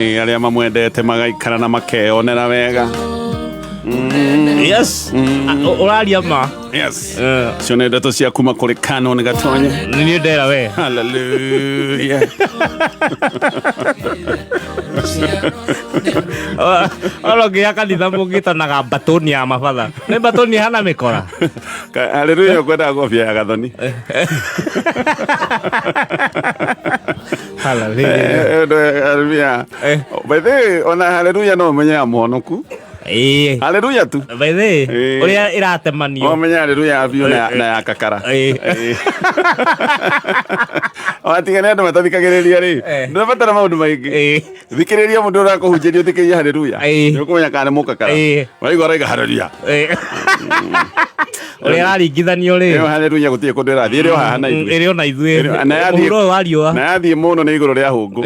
Arĩa mamwendete magaikara na makeyonera wega. Yes. Ũraria ma. Yes. Cio nĩ ndeto cia kuma kũrĩ Canon Gatonye. Nĩ niĩ ndera we. Hallelujah. Oro ngĩya kanitha mũngĩtanaga mbatũni ya mabatha. Nĩ mbatũni hana mĩkora. Hallelujah kwendaga ngobia ya gathoni. Hallelujah. Hallelujah. By the way, ona hallelujah no ũmenye ya mũhonoku. Ĩĩ. Hallelujah tu. By the way, Ĩĩ. ũrĩa ĩratemanio. No ũmenye hallelujah ya biũ na ya kakara. Ĩĩ. Ĩĩ. Ona tiga nĩ andũ matathikagĩrĩria rĩ. Ndũrabatara maũndũ maingĩ. Thikĩrĩria mũndũ ũrakũhunjĩria ũthikĩrĩrie hallelujah. Ĩĩ. Nĩ ũkũmenya kana nĩ mũkakara. Ĩĩ. Waigua araiga hallelujah. Ĩĩ. Ũrĩa ĩraringithanio rĩ. Ĩyo hallelujah gũtirĩ kũndũ ĩrathiĩ ĩrĩ o haha na ithuĩ. Ĩrĩ o na ithuĩ. Na yathiĩ- Mũhuro ũyũ wa riũa. Na yathiĩ mũno nĩ igũrũ rĩa hũngũ.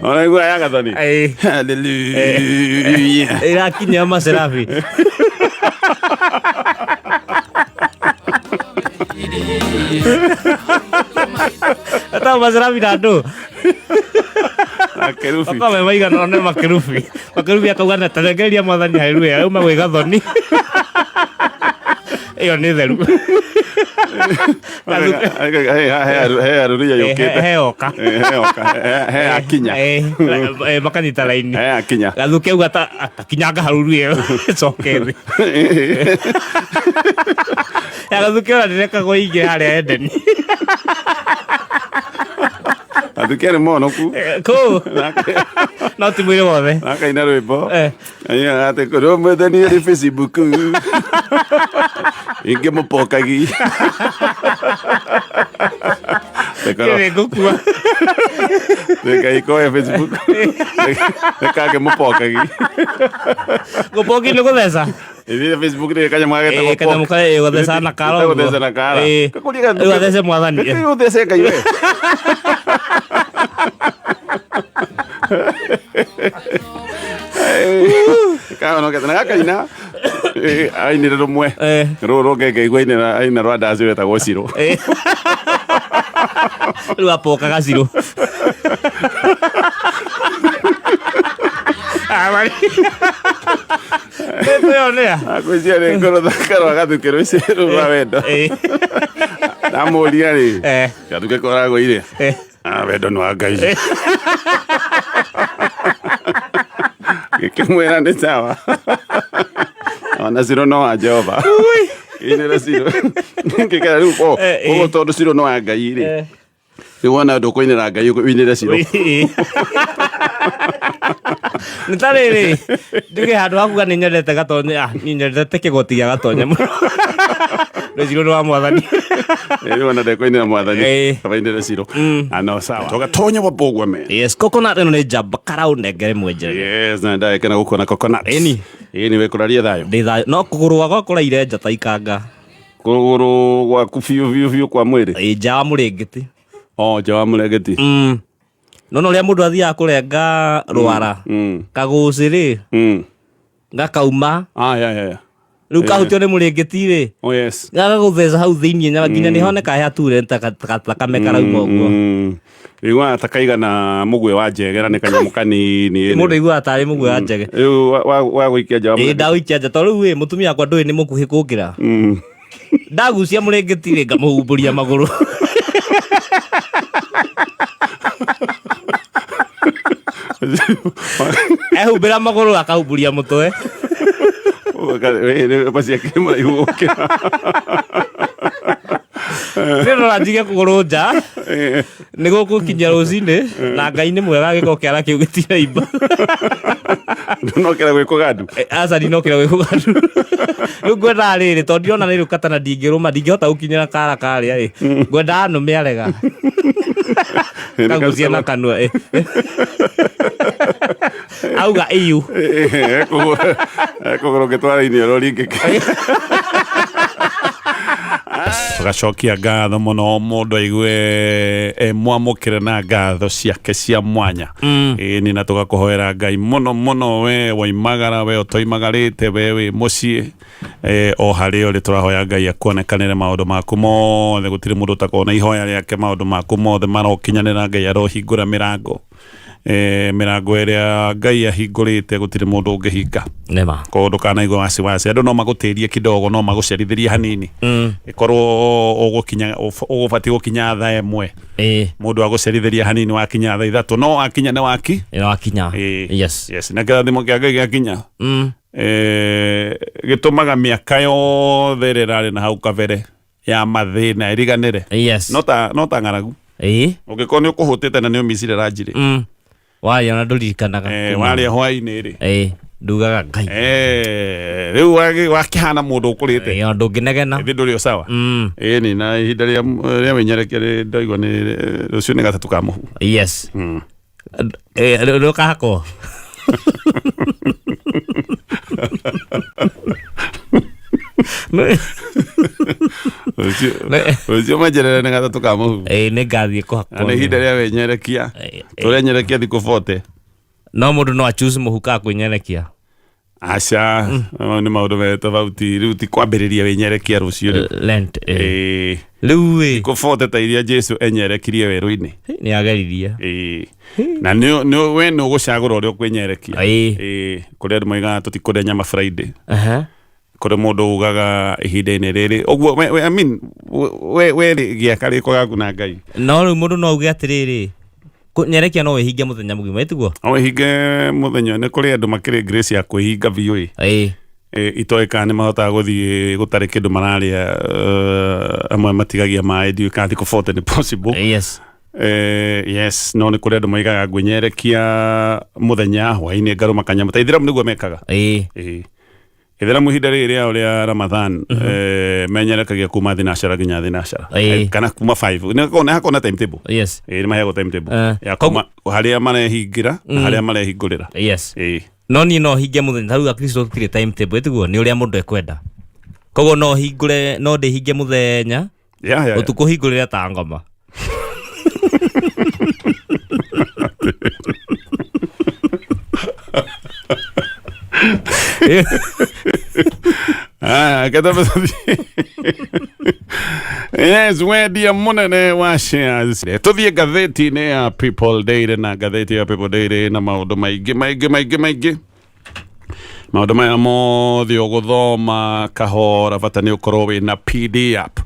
Ona igua ya gathoni. Ĩĩ. Hallelujah. Ĩrakinyia macerabi. Ata macerabi na andũ. Akerubi. Makoragwo me maigana ũna makerubi. Makerubi akauga na tarengereria mwathani haleluya auma gwĩ gathoni. Ĩyo nĩ theru. He haleluya yũkĩte. He oka. He oka. He akinya. Makanyita raini. He akinya. Gathuke auga ta takinyanga haruru ĩyo ĩcoke thĩ. Ya gathuke ona ndĩrekagwo ingĩ harĩa Edeni. Gathuke nĩ mũhonoku. Kũu. No ti mwĩrĩ wothe. Akaina rwĩmbo. Ainaga atĩ rũmwethe niĩ rĩ Facebook. Ingĩ mũpokagi. Kĩrĩ ngũkua. Reka ikoe Facebook. Reka mũpokagi. Gũpoki nĩ gũtheca. Ithuĩ Facebook nĩ kanyamũ gagetagwo Ĩĩ, kanyamũ poke. ĩĩ, gũtheca na kara ũguo. Gũtheca na kara. Ĩĩ. Kakũria Rĩu athece mwathani. Rĩu ũthece Ngai we. Kahonokete na gakaina ainire rũmwe rũrũ rũngĩ ngaigua ainira aina rwa ndaci wetagwo Cirũ. Rĩu apokaga Cirũ. Nĩkwĩyonera. Ngwĩciria nĩ ngũrũthaka rwa gathuke rũcio rũu rwa wendo. Ndamũria rĩ, gathuke koragwo irĩ. Ah, wendo nĩ wa Ngai. Gĩkĩmwĩra nĩ sawa. Ona Cirũ no wa Jehova. Inĩra Cirũ. Ngĩkera rĩu koguo tondũ Cirũ no wa Ngai rĩ. Rĩu wona ndũkũinĩra Ngai ũinĩre Cirũ. Nĩ ta rĩrĩ nduge handũ hakuga nĩ nyendete gatonye, ah, niĩ nyendete kĩgoti gĩa gatonye mũno. Rũciũ nĩ wa mwathani. Rĩu ona ndekũinĩra mwathani. Kaba inĩre Cirũ. Ah, no sawa. Tũgatonye wa mbũgua me. Yes, coconut ĩno nĩ njamba karau nengere mwenjere. Yes, na ndagĩkena gũkuona coconut. Ĩni. Ĩni wĩ kũraria thayũ. Ndĩ thayũ. No kũgũrũ gwakwa kũraire nja ta ikanga. Kũgũrũ gwaku biũ biũ biũ kwa mwĩrĩ. Ĩ nja wa mũrĩngĩti. Oh, nja wa mũrĩngĩti. No ũrĩa mũndũ athiaga kũrenga rwara. Kagũcĩ rĩ. Gakauma. Ah, yeah, yeah, yeah. Rĩu kahutio nĩ mũrĩngĩti rĩ. Oh, yes. Gagagũtheca hau thĩinĩ nyama nginya nĩ honeka he hature thakame karauma ũguo. Iguaga ta kaigana mũguĩ wa njegera nĩ kanyamũ kanini. Mũndũ aiguaga tarĩ mũguĩ wa njege. Rĩu wa gũikia nja wa Ĩ mũrĩngĩti. ndawĩikia nja tondũ rĩu ĩ mũtumia wakwa ndũĩ nĩ mũkuhĩ kũngĩra. Ndagucia mũrĩngĩti rĩ ngamũhumbũria magũrũ. Ehumbĩra magũrũ akahumbũria mũtwe. Maciake nĩ maraihu gũkĩra. Nĩ rora njige kũgũrũ nja nĩ gũkũkinya rũcinĩ na Ngai nĩ mwega gĩko kĩara kĩu gĩtiraimba. Ndũnokĩra gwĩ kũgandu. Aca ndinokĩra gwĩ kũgandu. Rĩu ngwendaga rĩrĩ tondũ ndĩrona nĩ rĩu katana ndingĩrũma ndingĩhota gũkinyĩra kara karĩa ĩ. Ngwendaga nũme arega. Kagucia na kanua ĩ. Auga iyu. Kũgũrũ ngĩtwara iniũrũ ringĩke. Tũgacokia ngatho mũno mũndũ aigue e mwamũkĩre na ngatho ciake cia mwanya. Ĩni na tũgakũhoera Ngai mũno mũno, we woimagara, we ũtoimagarĩte, we wĩ mũciĩ, o harĩa ũrĩ, tũrahoya Ngai akuonekanĩre maũndũ maku mothe. Gũtirĩ mũndũ ũtakorwo na ihoya rĩake. Maũndũ maku mothe marokinyanĩra. Ngai arohingũra mĩrango, mĩrango ĩrĩa Ngai ahingũrĩte gũtirĩ mũndũ ũngĩhinga. Nĩma. Koguo ndũkanaigua wasiwasi. Andũ no magũtĩrie kidogo, no magũcerithĩrie hanini, ĩkorwo ũgũkinya ũgũbatiĩ gũkinya thaa 1, mũndũ agũcerithĩria hanini, wakinya thaa 3, no wakinya nĩ waki. Wakinya. Yes. Yes, na kĩrathimo kĩa Ngai gĩakinya, gĩtũmaga mĩaka yothe ĩrĩa ĩrarĩ na hau kabere ya mathĩna ĩriganĩre. No ta ng'aragu, ũngĩkorwo nĩ ũkũhũtĩte na nĩ ũmicire ranji rĩ, Warĩa ona ndũririkanaga. Warĩa hwaĩ-inĩ rĩ, Ndugaga Ngai. Rĩu wakĩhana mũndũ ũkũrĩte. Ona ndũngĩnegena. Ĩthĩ ndũrĩ o sawa. Ĩni na ihinda rĩa wĩnyerekia rĩ, ndaigua nĩ rũciũ nĩ gatatũ ka mũhu. Yes. Rĩu ũkahakwo. Rũciũ manjerere nĩ gatatũ ka mũhu. Nĩ ngathiĩ kũhakwo. Na nĩ ihinda rĩa wĩnyerekia. Tũrenyerekia thikũ 40. No mũndũ no achoose mũhu ka kwĩnyerekia? Aca, mau nĩ maũndũ me tofauti. Rĩu ti kwambĩrĩria wĩnyerekia rũciũ rĩu. Lent. Rĩu ĩ. Thikũ 40 ta iria Jesu enyerekirie werũ-inĩ. Nĩ ageririe. Na we nĩ ũgũcagũra ũrĩa ũkwĩnyerekia. Kũrĩ andũ moigaga tũtikũrĩa nyama Friday. Kũrĩ mũndũ ugaga ihinda-inĩ rĩrĩ ũguo I mean, we rĩ, gĩa karĩko gaku na Ngai. No rĩu mũndũ no auge atĩrĩrĩ, nyerekia no wĩhinge mũthenya mũgima, ĩtiguo? No wĩhinge mũthenya. Nĩ kũrĩ andũ makĩrĩ grace ya kwĩhinga biũ ĩ. Itoĩ kana nĩ mahotaga gũthiĩ gũtarĩ kĩndũ mararĩa, amwe matigagia maĩ, ndiũĩ kana thikũ 40 nĩ possible. Yes, no nĩ kũrĩ andũ moigaga ngwĩnyerekia mũthenya, hwaĩ-inĩ ngarũma kanyamũ. Ta ithĩramu nĩguo mekaga. Ithĩramu ihinda rĩrĩ rĩao rĩa Ramadhan, menyerekagia kuma thinacara nginya thinacara. Kana kuma 5 nĩ hakoragwo na timetable. Nĩ maheagwo timetable ya kuma harĩa marehingĩra na harĩa marehingũrĩra. No niĩ no hinge mũthenya. Tarĩu akristo tũtirĩ timetable, ĩtiguo? Nĩ ũrĩa mũndũ ekwenda, koguo no hingũre, no ndĩhinge mũthenya, ũtukũ hingũrĩre ta ngoma. Ah, kata yes, wendia munene wa shares. Tuthiĩ ngathĩti-inĩ ya People Daily, na ngathĩti ya People Daily na maũndũ maingĩ maingĩ maingĩ maingĩ. Maũndũ maya mothe ũgũthoma kahora, bata nĩ ũkorwo wĩna PD app.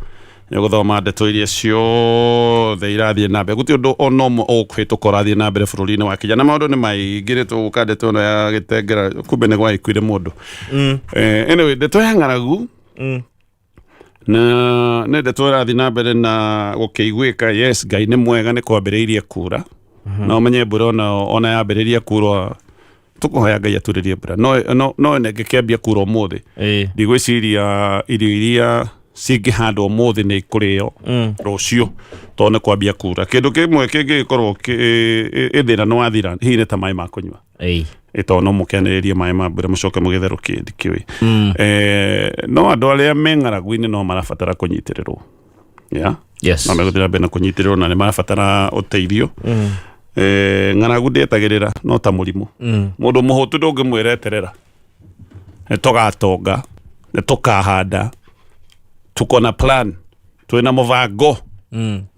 Nĩ ũgũthoma ndeto iria ciothe irathiĩ na mbere. Gũtirĩ ũndũ ona ũmwe ũkũhĩtũka ũrathiĩ na mbere bũrũri-inĩ wa Kenya, na maũndũ nĩ maingĩ. Nĩ tũgũka ndeto ĩno ya gĩtengera, kumbe nĩ gwagĩkuire mũndũ. Anyway, ndeto ya ng'aragu na nĩ ndeto ĩrathiĩ na mbere na gũkĩiguĩka. Yes, Ngai nĩ mwega, nĩ kwambĩrĩirie kura, na ũmenye mbura ona yambĩrĩria kura, tũkũhoya Ngai aturĩrie mbura, no ĩngĩkĩambia kura ũmũthĩ, ndigwĩciria irio iria cingĩhandwo ũmũthĩ nĩ ikũrĩo rũciũ, tondũ nĩ kwambia kura. Kĩndũ kĩmwe kĩngĩgĩkorwo ĩthĩna nĩ wathira hihi nĩ ta maĩ ma kũnyua. Tondũ no mũkĩanĩrĩrie maĩ ma mbura mũcoke mũgĩtherũkie, ndikĩũĩ. No andũ arĩa me ng'aragu-inĩ no marabatara kũnyitĩrĩrwo, yeah? No megũthiĩ na mbere na kũnyitĩrĩrwo na nĩ marabatara ũteithio. Ng'aragu ndĩetagĩrĩra, no ta mũrimũ. Mũndũ mũhũtu ndũngĩmwĩra eterera, nĩ tũgatonga, nĩ tũkahanda, tuko na plan, twĩna mũbango.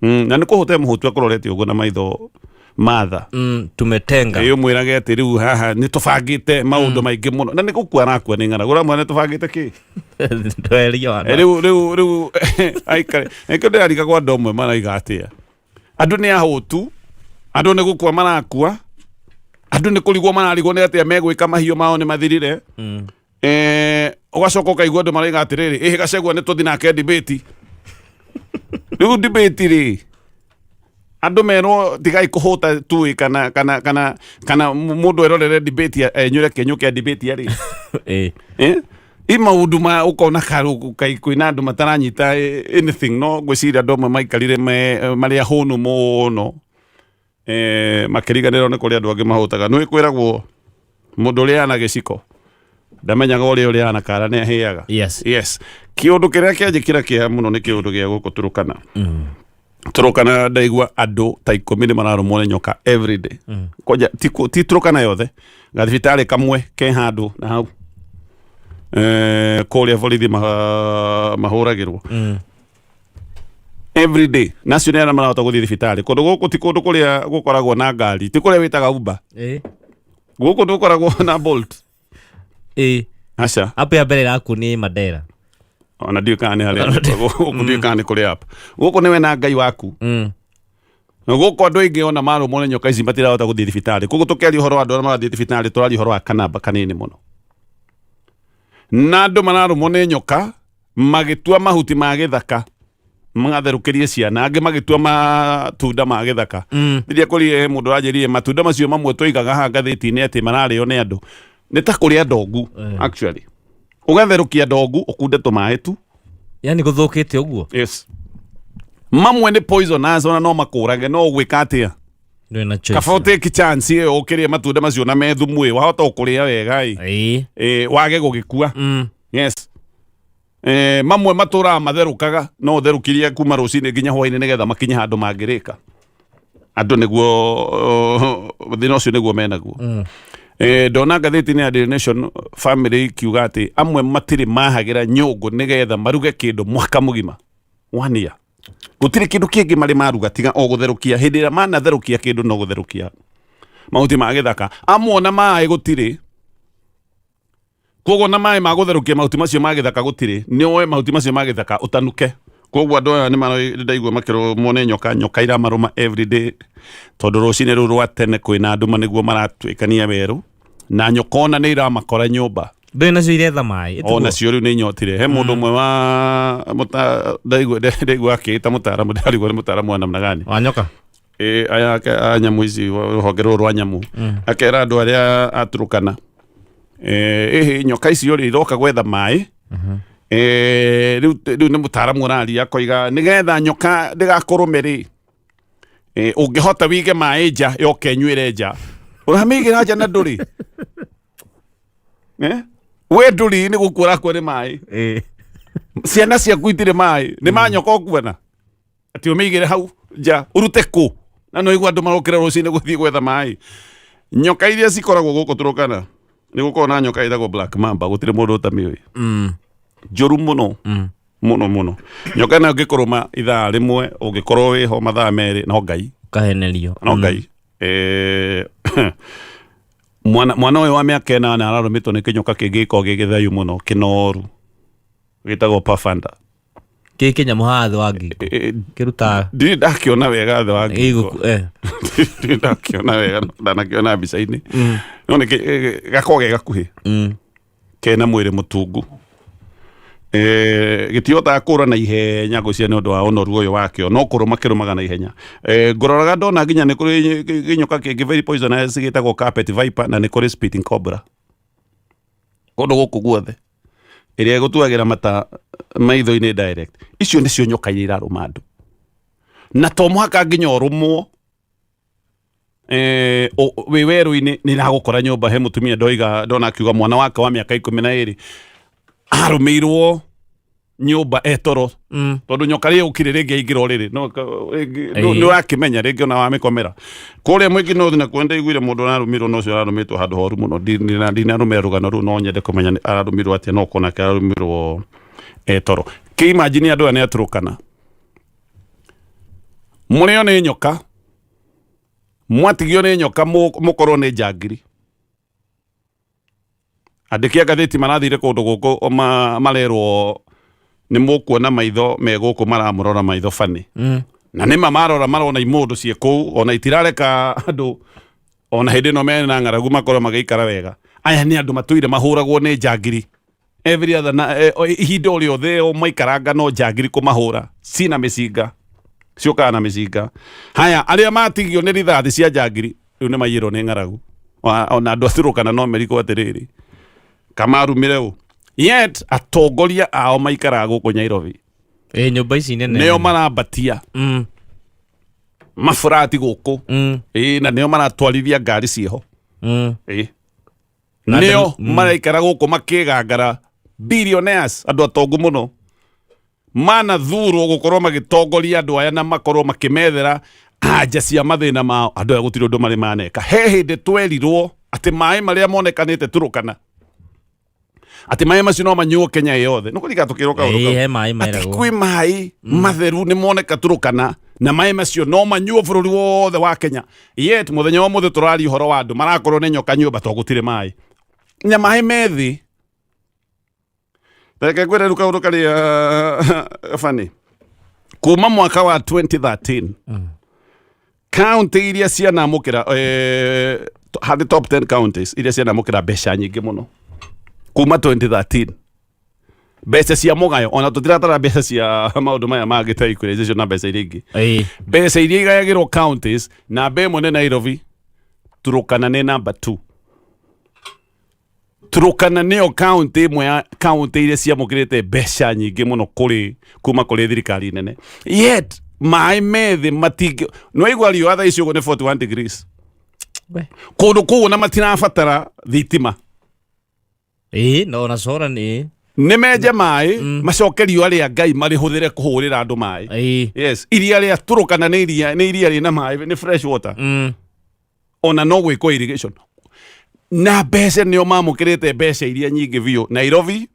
Na nĩ kũhũte mũhũtu akũrorete ũguo na maitho matha. Tumetenga. Ĩ ũmwĩrage atĩ rĩu haha nĩ tũbangĩte maũndũ maingĩ mũno, na nĩ gũkua arakua nĩ ng'aragu. Ũramwĩra nĩ tũbangĩte kĩ? Ndwerio wana. Rĩu aikare nĩkĩo ndĩrarigagwo andũ amwe maraiga atĩa. Andũ nĩ ahũtu, andũ nĩ gũkua marakua, andũ nĩ kũrigwo mararigwo nĩ atĩa megwĩka, mahiũ mao nĩ mathirire. Ũgacoka ũkaigua andũ maraiga atĩrĩrĩ, ĩhĩ Gachagua nĩ tũthi nake debate. Rĩu debate rĩ, andũ merwo tigai kũhũta tu, kana mũndũ erorere debate enyũre kĩnyũ kĩa debate rĩ? Eh? I maũndũ ma ũkona karũ kai kwĩna andũ mataranyita anything. No ngwĩciria andũ amwe maikarire marĩ ahũnu mũno, makĩriganĩrwo nĩ kũrĩ andũ angĩ mahũtaga. Nĩ kwĩragwo mũndũ ũrĩa na gĩciko Ndamenyaga ũrĩa ũrĩaga na kara nĩ ahĩaga. Yes, kĩũndũ kĩrĩa kĩanjĩkĩra kĩeha mũno nĩ kĩũndũ gĩa gũkũ Turukana. Turukana ndaigua andũ ta 10 nĩ mararũmwo nĩ nyoka every day. Kwanja ti Turukana yothe, gathibitarĩ kamwe ke handũ na hau kũrĩa borithi mahũragĩrwo every day. Nacio nĩ arĩa marahota gũthiĩ thibitarĩ. Kũndũ gũkũ ti kũndũ kũrĩa gũkoragwo na ngari, ti kũrĩa wĩtaga Uber. Gũkũ ndũkoragwo na Bolt. Aca. App ya mbere ĩrakuo nĩ Mandera. Ona ndiũĩ kana nĩ harĩa gũkũ, ndiũĩ kana nĩ kũrĩ app. Gũkũ nĩwe na Ngai waku. Na gũkũ andũ aingĩ ona marũmwo nĩ nyoka ici matirahota gũthiĩ thibitarĩ. Koguo tũkĩaria ũhoro wa andũ arĩa marathiĩ thibitarĩ, tũraria ũhoro wa kanamba kanini mũno. Na andũ mararũmwo nĩ nyoka magĩtua mahuti ma gĩthaka magatherũkĩrie ciana, angĩ magĩtua matunda ma gĩthaka. Rĩrĩa kũrĩ he mũndũ ũranjĩrire matunda macio mamwe tũigaga haha ngathĩti-inĩ atĩ mararĩo nĩ andũ, nĩ ta kũrĩa ndongu. Actually ũgatherũkia ndongu ũkunde tũmaĩ tu. Yani gũthũkĩte ũguo? Yes, mamwe nĩ poisonous, ona no makũrage, no ũgwĩka atĩa? Ndũrĩ na choice. Kaba ũtake chance ĩyo ũkĩrĩe matunda macio na me thumu ĩ, wahota gũkũrĩa wega ĩ, wage gũgĩkua. Yes. Mamwe matũraga matherũkaga, no ũtherũkirie kuma rũcinĩ nginya hwainĩ nĩgetha makinye handũ mangĩrĩka andũ, nĩguo thĩna ũcio nĩguo menaguo. Ndona ngathĩti-inĩ ya Daily Nation family ikiuga atĩ amwe matirĩ mahagĩra nyũngũ nĩgetha maruge kĩndũ mwaka mũgima, one year, gũtirĩ kĩndũ kĩngĩ marĩ maruga tiga o gũtherũkia. Hĩndĩ ĩrĩa manatherũkia kĩndũ no gũtherũkia mahuti ma gĩthaka. Amwe ona maĩ gũtirĩ, koguo na maĩ ma gũtherũkia mahuti macio ma gĩthaka gũtirĩ, nĩ woe mahuti macio ma gĩthaka ũtanuke. Koguo andũ aya nĩ ndaigua makĩrũmwo nĩ nyoka, nyoka iramarũma everyday, tondũ rũcinĩ rũu rwa tene kwĩna nduma nĩguo maratuĩkania werũ, na nyoka ona nĩ iramakora nyũmba. Ndũĩ nacio iretha maĩ. O nacio rĩu nĩ inyotire. He mũndũ ũmwe wa ndaigua akĩĩta mũtaaramu, ndarigwo nĩ mũtaaramu wa namna gani. Wa nyoka. Ĩ, aya a nyamũ ici, rũhonge rũrũ rwa nyamũ, akera andũ arĩa a Turukana, ĩhĩ nyoka icio rĩ iroka gwetha maĩ. Rĩu nĩ mũtaaramu ũraria, akoiga nĩgetha nyoka ndĩgakũrũme rĩ, ũngĩhota wige maĩ nja yoke ĩnyuĩre nja. Ũramĩigĩra nja na ndũrĩ, we ndũrĩ, nĩ gũkua ũrakua nĩ maĩ. Ciana ciaku itirĩ maĩ, nĩ ma nyoka ũkuona atĩ ũmĩigĩre hau nja ũrute kũ? Na no igua andũ marokĩra rũcinĩ gũthiĩ gwetha maĩ. Nyoka iria cikoragwo gũkũ Turukana, nĩ gũkoragwo na nyoka ĩtagwo black mamba, gũtirĩ mũndũ ũtamĩũĩ. Njũru mũno. Mũno mũno. Nyoka ĩno ĩngĩkũrũma ithaa rĩmwe, ũngĩkorwo wĩho mathaa 2, no Ngai. Ũkahenerio. No Ngai. Mwana ũyũ wa mĩaka 8 ararũmĩtwo nĩ kĩnyoka kĩngĩ gĩkoragwo gĩ gĩthayu mũno, kĩnoru, gĩtagwo pafanda. Kĩ kĩnyamũ haha thĩ wa ngingo? Kĩrutaga. Ndirĩ ndakĩona wega thĩ wa ngingo. Gĩgũku. Ndirĩ ndakĩona wega, ndanakĩona mbica-inĩ. No nĩ gakoragwo ge gakuhĩ. Kena mwĩrĩ mũtungu. Gĩtihotaga kũra na ihenya ngwĩciria nĩ ũndũ wa ũnoru ũyũ wakĩo, no kũrũma kĩrũmaga na ihenya. Ngũroraga ndona nginya nĩ kũrĩ kĩnyoka kĩngĩ very poisonous gĩtagwo carpet viper, na nĩ kũrĩ spitting cobra. Kũndũ gũkũ guothe ĩrĩa ĩgũtuagĩra mata maitho-inĩ direct. Icio nĩcio nyoka iria irarũma andũ, na to mũhaka nginya ũrũmwo wĩ werũ-inĩ, nĩ iragũkora nyũmba. He mũtumia ndoiga ndona akiuga mwana wake wa mĩaka 12 arũmĩirwo nyũmba etoro, tondũ nyoka rĩ ũkire rĩngĩ aingĩra ũrĩrĩ no rĩngĩ nĩ ũrakĩmenya rĩngĩ ona wamĩkomera kũrĩa mũingĩ no na kwenda iguire mũndũ ararũmirwo, no ũcio ararũmĩtwo handũ horu mũno. Ndinarũmĩra rũgano rũu, no nyende kũmenya nĩ ararũmirwo atĩa, no kona ararũmirwo etoro. Kĩ imagine andũ aya nĩ Aturukana mũrĩo nĩ nyoka, mwatigio nĩ nyoka, mũkorwo nĩ njangiri. Andĩki a ngathĩti marathire kũndũ gũkũ marerwo nĩ mũkuona maitho me gũkũ maramũrora maitho bani. Na nĩma marora marona imũndũ ciĩ kũu, ona itirareka andũ ona hĩndĩ ĩno mena ng'aragu makorwo magĩikara wega. Aya nĩ andũ matũire mahũragwo nĩ njangiri every other na ihinda o rĩothe o maikaranga no njangiri kũmahũra cina mĩcinga, ciũkaga na mĩcinga. Haya, arĩa matigio nĩ rithathi cia njangiri rĩu nĩ maiyĩrwo nĩ ng'aragu. Ona andũ a Turukana no merigwo atĩrĩrĩ, kamarumire ũ, yet atongoria ao maikaraga gũkũ Nairobi. Nyũmba ici nene. Nĩo marambatia maburati gũkũ. Ĩ, na nĩo maratwarithia ngari ciĩho. Ĩ. Na Nĩo maraikara gũkũ makĩgangara, billionaires, andũ atongu mũno manathurwo gũkorwo magĩtongoria andũ aya na makorwo makĩmethera anja cia mathĩna mao. Andũ aya gũtirĩ ũndũ marĩ maneka. He hĩndĩ twerirwo atĩ maĩ marĩa monekanĩte Turukana, atĩ maĩ macio no manyuo Kenya yothe. Nĩ kũrika tũkĩrwo kaũndũ kau. He maĩ Atĩ meragwo. Kwĩ maĩ matheru nĩ moneka Turukana na maĩ macio no manyuo bũrũri wothe wa Kenya. Yet mũthenya wa mũthĩ tũraria ũhoro wa andũ marakorwo nĩ nyoka nyũmba to gũtirĩ maĩ na maĩ methĩ. Reke ngwĩre rĩu kaũndũ karĩa funny. Kuma mwaka wa 2013, county iria cianamũkĩra, harĩ top 10 counties iria cianamũkĩra mbeca nyingĩ mũno kuma 2013, mbeca cia mũgayo, ona tũtiratara mbeca cia maũndũ maya mangĩ ta equalization na mbeca iria ingĩ, mbeca iria igayagĩrwo counties, namba ĩmwe nĩ Nairobi, Turukana nĩ namba 2. Turukana nĩyo county ĩmwe ya county iria ciamũkĩrĩte mbeca nyingĩ mũno kũrĩ kuma kũrĩ thirikari nene, yet maĩ methĩ matingĩ. Nĩwaigua riũa thaa ici ũguo nĩ 41 degrees kũndũ kũu, na matirabatara thitima. Ĩĩ, no na cora nĩ Nĩ menje maĩ, macoke riũa rĩa Ngai marĩhũthĩre kũhũrĩra andũ maĩ. Yes, iria rĩa Turukana nĩ iria rĩna maĩ, nĩ fresh water. Ona no gwĩkwo irrigation na mbeca nĩo mamũkĩrĩte mbeca iria nyingĩ biũ. Nairobi,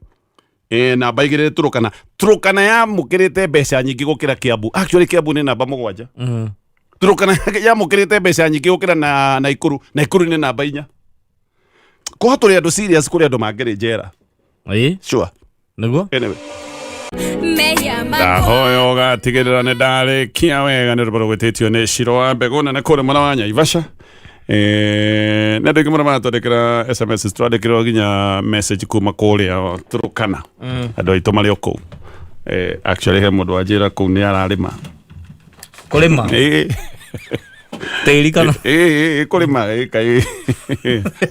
namba 2 Turukana. Turukana yamũkĩrĩte mbeca nyingĩ gũkĩra Kiambu. Actually, Kiambu nĩ namba 7. Turukana yamũkĩrĩte mbeca nyingĩ gũkĩra na Naikuru. Naikuru nĩ namba 4. Kwa tũrĩ andũ serious, kũrĩ andũ mangĩrĩ njera. Sure. Nĩguo. Anyway, ndahoya ũgatigĩrĩra nĩ ndarĩkia wega nĩ rũbaro gwĩtĩtio nĩ Ciro wa Mbegũ Nene kũrĩa mwena wa Nyaivasha. Nĩ andũ aingĩ mũno maratwandĩkĩra SMS, twandĩkĩrwo nginya message kuma kũrĩa Turukana, andũ aitũ marĩ o kũu. Actually, he mũndũ wanjĩra kũu nĩ ararĩma. Kũrĩma? Ĩĩ. Tĩri kana? Ĩĩ, kũrĩma, ĩĩ, kaĩ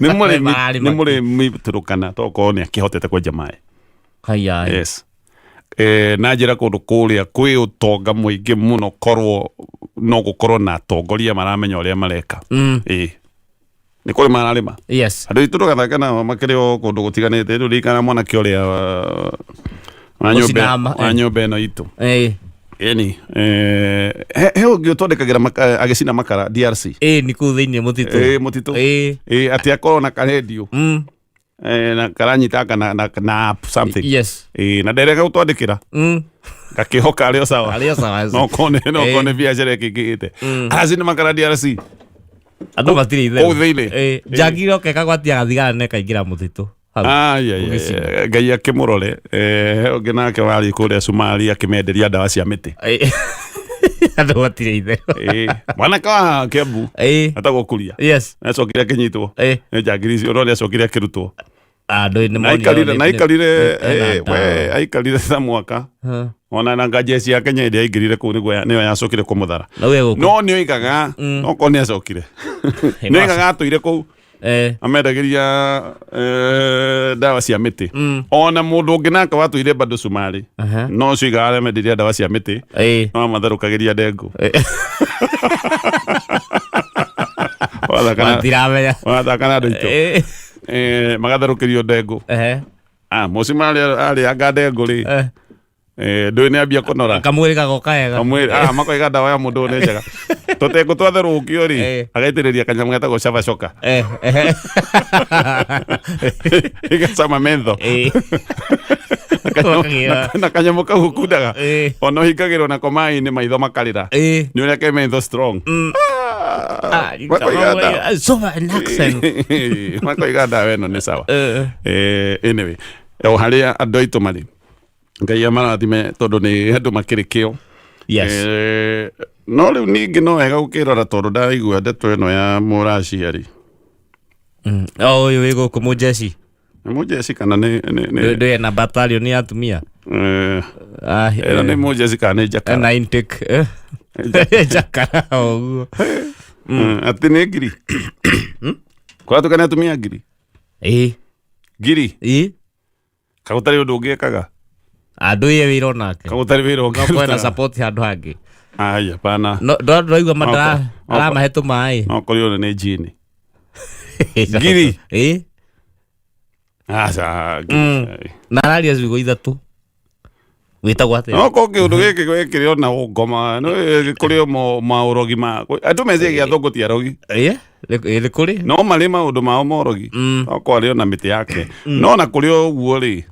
nĩ mũrĩmi. Mararĩma. Nĩ mũrĩmi Turukana, tokorwo nĩ akĩhotete kwenja maĩ. Haya. Yes. Na njĩra kũndũ kũrĩa kwĩ ũtonga mũingĩ mũno, korwo no gũkorwo na atongoria maramenya ũrĩa mareka. Ĩĩ, nĩ kũrĩma mararĩma. Andũ aitũ tũgathaka nao makĩrĩ o kũndũ gũtiganĩte. Rĩu ririkana mwanake ũrĩa wa nyũmba Mũcinama, wa nyũmba ĩno itũ. Ĩni he ũngĩ ũtwandĩkagĩra agĩcina makara DRC. Ĩĩ, nĩ kũu thĩinĩ mũtitũ. Ĩĩ, mũtitũ. Ĩĩ, atĩ akorwo na karendio na karanyitanga na app something. Ĩĩ, na nderega gũtwandĩkĩra, ngakĩhoka arĩ o sawa. Arĩ o sawa. No kone biacara ĩkĩingĩhĩte, aracina makara DRC. Andũ matirĩ itherũ. Kũu thĩinĩ. Ĩĩ, njangiri yoka ĩkagwatia gathigara na ĩkaingĩra mũtitũ hau. Ai, ai, ai, Ũgĩcina. ai, Ngai akĩmũrore. He ũngĩ nake warĩ kũrĩa Cumarĩ akĩmenderia ndawa cia mĩtĩ. Ĩĩ. Andũ matirĩ itherũ. Ĩĩ, mwanake wa Kĩambu etagwo Kuria. Acokire akĩnyitwo nĩ njangiri icio, no nĩ acokire akĩrutwo. Andũ nĩ Na aikarire na aikarire we aikarire ta mwaka ona na ngajeci ya Kenya ĩrĩa aingĩrire kũu nĩguo nĩyo yacokire kũmũthara. Na we gũkũ. No nĩ oigaga no korwo nĩ acokire, nĩ oigaga atũire kũu amendagĩria ndawa cia mĩtĩ. Ona mũndũ ũngĩ nake watũire bado Cumarĩ, no ũcio oigaga arĩa menderia ndawa cia mĩtĩ no amatherũkagĩria ndengũ. Matiramenya. Wathaka na andũ aitũ. Magatherũkĩrio ndengũ. Ah, mũcimarĩ arĩanga ndengũ rĩ, ndũĩ nĩ ambia kũnora. Kamwĩrĩ gagoka wega. Kamwĩrĩ, makoiga ndawa ya mũndũ ũyũ nĩ njega. Tũtengũ twatherũkio rĩ, agaitĩrĩria kanyamũ getagwo cavacoka. Igacama mentho. Na kanyamũ kau ũkundaga, ona ũhingagĩrwo nako maĩ-inĩ, maitho makarĩra nĩ ũrĩa ke mentho strong. Ah, makoiga ndawa so an accent. Makoiga ndawa ĩno nĩ sawa. Anyway, o harĩa andũ aitũ marĩ, Ngai amarathime tondũ nĩ andũ makĩrĩ kĩo. No rĩu ningĩ no wega gũkĩrora tondũ ndaigua ndeto ĩno ya mũracia rĩ. O ũyũ wĩ gũkũ mũjeci. Nĩ mũjeci kana nĩ Ndĩ na battalion ya atumia. Ah, ĩno nĩ mũjeci kana nĩ njakara? Na intake. Jakara ũguo. Atĩ nĩ ngiri kũratuĩka nĩ atumia ngiri ngiri kagũtarĩ ũndũ ũngĩ ekaga. Andũ ye wĩra onake. Kagũtarĩ wĩra ũngĩ No kwena arutaga. support handũ hangĩ. Ai, hapana. No ndũraigua mandara aramahe tũmaĩ. No kũrĩ ũrĩa nĩ njini ngiri. Aca. Na araria ciugo ithatũ. Wĩtagwo atĩa? No ko kĩũndũ gĩkĩ gĩkĩrĩ ona ũngoma no kũrĩ o maũrogi ma andũ meciagia athũngũ ti arogi. Ĩĩ, nĩ kũrĩ. No marĩ maũndũ mao morogi. No kwarĩ ona mĩtĩ yake. No na kũrĩ o ũguo rĩ,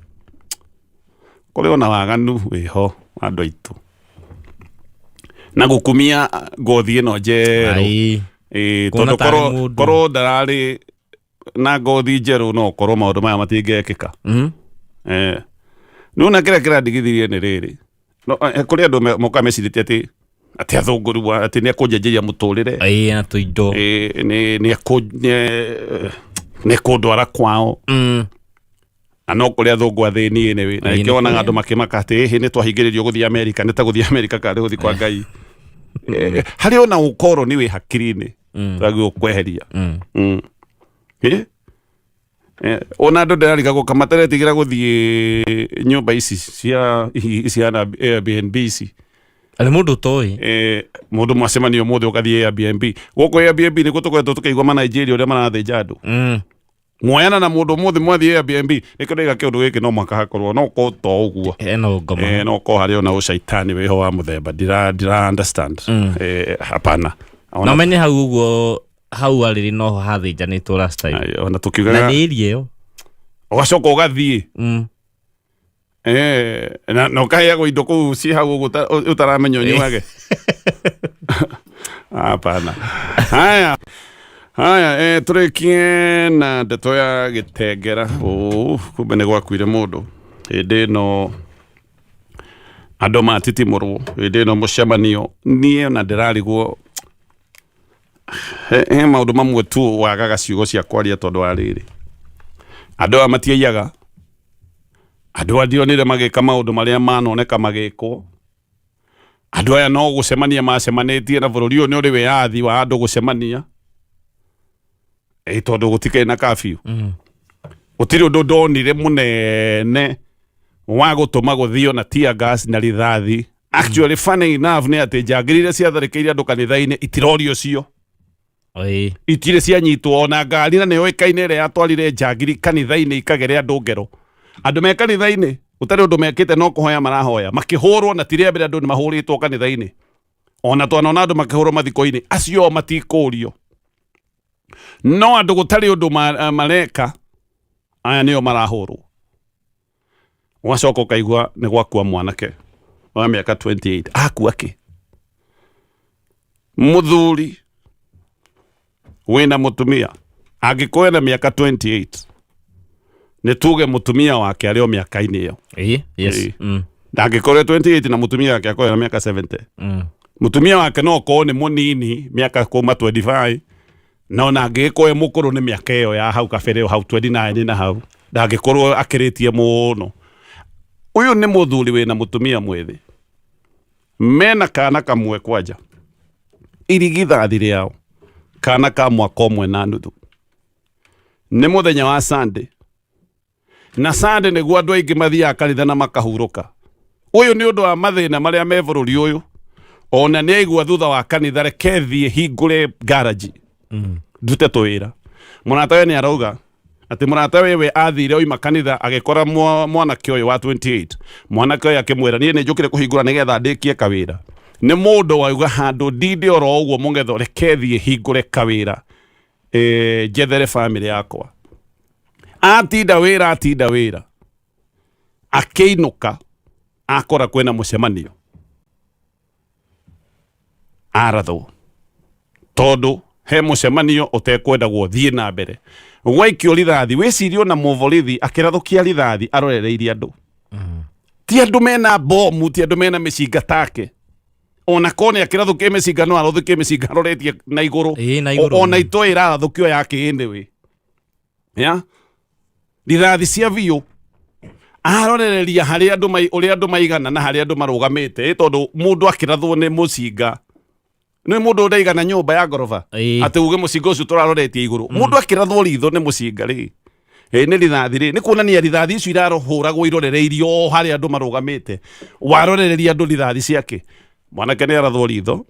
kũrĩ ona waganu wĩho wa andũ aitũ na gũkumia ngothi ĩno njerũ. Ai. Ĩĩ, Kuona tondũ tarĩ korwo mũndũ. korwo ndararĩ na ngothi njerũ no korwo maũndũ maya matingĩekĩka. Eh. Nĩwona kĩrĩa kĩrandigithirie nĩ rĩrĩ, no, kũrĩ andũ mokaga mecirĩtie atĩ athũngũ rĩu atĩ nĩ ekũnjenjeria mũtũrĩre. Ĩĩ, na tũindo. Ĩĩ, nĩ ekũndwara kwao. Na no kũrĩ athũngũ athĩni anyway. Na Ĩĩ, nĩkĩo nĩ wonaga kũrĩ. andũ makĩmaka atĩ ĩhĩ nĩ twahingĩrĩrio gũthiĩ Amerika, nĩ ta gũthiĩ Amerika kana nĩ gũthiĩ kwa Ngai. Harĩ ona ũkoroni wĩ hakiri-inĩ twagĩrĩirwo kweheria. Ĩ? Ona andũ ndĩrarigagwo kama materetigĩra gũthiĩ nyũmba ici cia cihana Airbnb ici. Arĩ mũndũ ũtoĩ. Mũndũ mwacemanio ũmũthĩ ũgathiĩ Airbnb. Gũkũ Airbnb nĩkuo tũkoretwo tũkĩigua ma Nigeria ũrĩa marathĩnja andũ. Mwoyana na mũndũ ũmũthĩ mwathiĩ Airbnb, nĩkĩo ndaiga kĩũndũ gĩkĩ no mũhaka hakorwo no korwo to ũguo. Ena ũngoma. No korwo harĩ ona ũcaitani wĩho wa mũthemba ndira understand. Hapana. Na ũmenye hau ũguo hau arĩrĩ noho hathĩnjanĩtwo last time. Ai, ona Na tũkiugaga nĩ area ĩyo. ũgacoka ũgathiĩ. Na ũkaheagwo indo kũu ci hau ũguo ũtaramenya ũnyuage. Hapana. Haya. Haya, tũrĩkie na ndeto ya gĩtengera. Oh, kumbe nĩ gwakuire mũndũ. Hĩndĩ ĩno andũ matitimũrwo, hĩndĩ ĩno mũcemanio, niĩ ona ndĩrarigwo he maũndũ mamwe tu wagaga ciugo cia kwaria tondũ wa rĩrĩ. Andũ aya matiaiyaga. Andũ aya ndionire magĩka maũndũ marĩa manoneka magĩkwo. Andũ aya no gũcemania macemanĩtie na bũrũri ũyũ nĩ ũrĩ wĩyathi wa andũ gũcemania. Tondũ gũtikĩrĩ na curfew. Gũtirĩ ũndũ ndonire mũnene wa gũtũma gũthio na tear gas na rithathi. Actually, funny enough nĩ atĩ njangiri iria ciatharĩkĩire andũ kanitha-inĩ itirorio cio. Itirĩ cianyitwo ona ngari na nĩyoĩkaine ĩrĩa yatwarire njangiri kanitha-inĩ ikagere andũ ngero. Andũ me kanitha-inĩ gũtarĩ ũndũ mekĩte no kũhoya marahoya. Makĩhũrwo na ti rĩa mbere andũ nĩ mahũrĩtwo kanitha-inĩ. Ona twanona andũ makĩhũrwo mathiko-inĩ, acio matikũrio. No andũ gũtarĩ ũndũ mareka, aya nĩo marahũrwo. Ũgacoka ũkaigua nĩ gwakua mwanake wa mĩaka 28. Akua kĩ? Mũthuri wĩna mũtumia angĩkorwo ena mĩaka 28, nĩ tuge mũtumia wake arĩ o mĩaka-inĩ ĩyo. Ĩĩ, yes. Ĩĩ. Na angĩkorwo 28 na mũtumia wake akorwo ena mĩaka 70. Mũtumia wake no okorwo nĩ mũnini mĩaka kuma 25, na ona angĩgĩkorwo e mũkũrũ nĩ mĩaka ĩyo ya hau kabere, hau 29 na hau, ndangĩkorwo akĩrĩtie mũno. Ũyũ nĩ mũthuri wĩna mũtumia mwĩthĩ, mena kana kamwe kwanja, irigithathi rĩao, kana ka mwaka ũmwe na nuthu. Nĩ mũthenya wa Sunday, na Sunday nĩguo andũ aingĩ mathiaga kanitha na makahurũka. Ũyũ nĩ ũndũ wa mathĩna marĩa me bũrũri ũyũ. Ona nĩ aigua thutha wa kanitha, reke thiĩ hingũre garage ndute tũwĩra. Mũrata we nĩ arauga atĩ mũrata wewe athire oima kanitha agĩkora mwanake ũyũ wa 28. Mwanake ũyũ akĩmwĩra niĩ nĩ njũkire kũhingũra nĩgetha ndĩkie kawĩra. Nĩ mũndũ wauga handũ ndinde oro ũguo mũng'etho, reke thiĩ hingũre kawĩra, njethere family yakwa. Atinda wĩra, atinda wĩra, akĩinũka akora kwĩna mũcemanio, arathwo tondũ he mũcemanio ũtekwendagwo thiĩ na mbere. Gwaikio rithathi, wĩcirie ona mũborithi akĩrathũkia rithathi arorereirie andũ. Ti andũ mena bomu, ti andũ mena mĩcinga take. Ona korwo nĩ akĩrathũkia mĩcinga, no arathũkie mĩcinga aroretie na igũrũ. Ĩĩ, na igũrũ. Ona itoĩ ĩrarathũkio yake anyway. Ya? Rithathi cia biũ. Arorereria harĩa andũ ũrĩa andũ maigana na harĩa andũ marũgamĩte, tondũ mũndũ akĩrathwo nĩ mũcinga. Nĩ mũndũ ũraigana nyũmba ya ngoroba. Atĩ uge mũcinga ũcio tũraroretie igũrũ. Mũndũ akĩrathwo ritho nĩ mũcinga rĩ. Nĩ rithathi rĩ. Nĩ kuonania rithathi icio irarohũragwo irorereirio o harĩa andũ marũgamĩte. Warorereria andũ rithathi ciake. Mwanake nĩ arathwo ritho,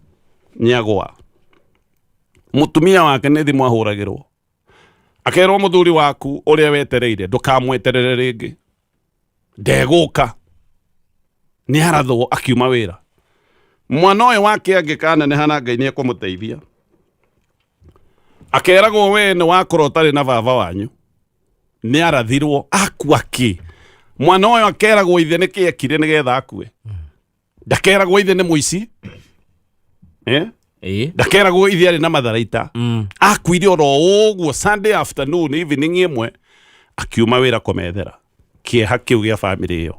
nĩ agwa. Mũtumia wake nĩ thimũ ahũragĩrwo. Akerwo mũthuri waku ũrĩa wetereire ndũkamweterere rĩngĩ, ndegũka, nĩ arathwo akiuma wĩra. Mwana ũyũ wake angĩkaneneha na Ngai nĩ ekũmũteithia, akeragwo we nĩ wakũra ũtarĩ na baba wanyu, nĩ arathirwo akua kĩ. Mwana ũyũ akeragwo ithe nĩ kĩ ekire nĩgetha akue. Ndakeragwo ithe nĩ mũici, eh? Ĩĩ. Ndakeragwo ithe arĩ na matharaita. Akuire oro ũguo Sunday afternoon, evening ĩmwe, akiuma wĩra kũmethera. Kĩeha kĩu gĩa bamĩrĩ ĩyo,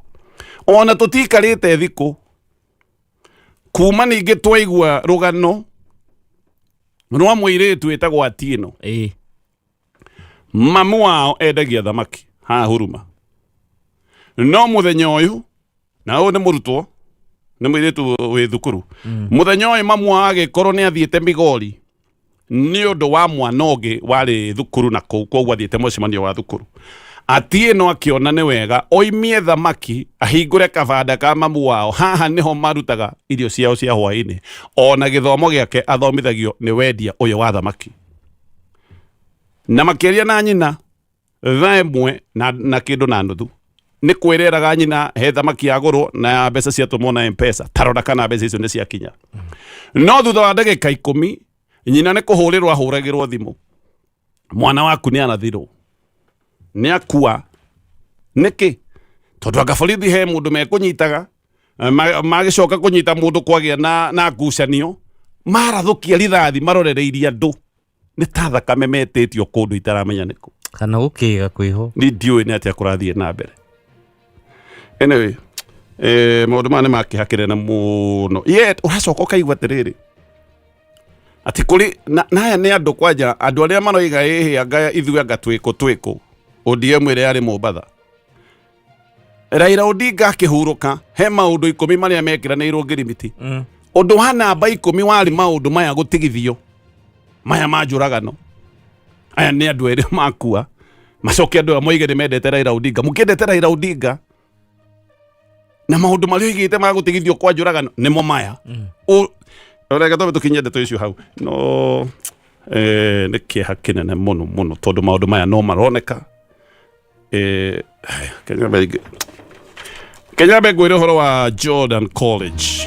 ona tũtikarĩte thikũ kuma ningĩ twaigua rũgano rwa mũirĩtu wĩtagwo Atieno. Mamu wao endagia thamaki haha Huruma, no mũthenya ũyũ, na ũyũ nĩ mũrutwo, nĩ mũirĩtu wĩ thukuru, mũthenya ũyũ mamu wao agĩkorwo nĩ athiĩte Migori nĩ ũndũ wa mwana ũngĩ warĩ thukuru na kũu, koguo athiĩte mũcemanio wa thukuru. Atieno akĩona nĩ wega oimie thamaki ahingũre kabanda ka mamu wao. Haha nĩho marutaga irio ciao cia hwaĩ-inĩ, ona gĩthomo gĩake athomithagio nĩ wendia ũyũ wa thamaki. Na makĩaria na nyina thaa 1 na kĩndũ na nuthu, nĩ kwĩreraga nyina he thamaki yagũrwo na ya mbeca ciatũmwo na Mpesa, tarora kana mbeca icio nĩ ciakinya. No thutha wa ndagĩka 10 nyina nĩ kũhũrĩrwo ahũragĩrwo thimũ, mwana waku nĩ arathirwo, nĩ akua. Nĩkĩ? Tondũ anga borithi he mũndũ mekũnyitaga, magĩcoka kũnyita mũndũ kwagĩa na ngucanio, marathũkia rithathi marorereirie andũ, nĩ ta thakame metĩtio kũndũ itaramenya nĩkũ. Kana gũkĩga kwĩho. Ni ndiũĩ nĩ atĩa kũrathiĩ na mbere. Anyway, maũndũ maya nĩ makĩha kĩnene mũno, yet ũracoka ũkaigua atĩrĩrĩ, atĩ kũrĩ na aya nĩ andũ kwanja, andũ arĩa maroiga ĩhĩ anga ithuĩ anga twĩkũ twĩkũ ODM ĩrĩa yarĩ Mombatha, Raila Odinga akĩhurũka, he maũndũ 10 marĩa mekĩranĩirwo ngirimiti. Ũndũ wa namba 10 warĩ maũndũ maya gũtigithio, maya ma njũragano. Aya nĩ andũ erĩ makua, macoke andũ aya moige nĩ mendete Raila Odinga. Mũkĩendete Raila Odinga na maũndũ marĩa oigĩte ma gũtigithio kwa njũragano nĩmo maya? Reke twambe tũkinye ndeto icio hau, no nĩ kĩeha kĩnene mũno mũno, tondũ maũndũ maya no maroneka. Kenya, Kenya, ngwĩre ũhoro wa Jordan College.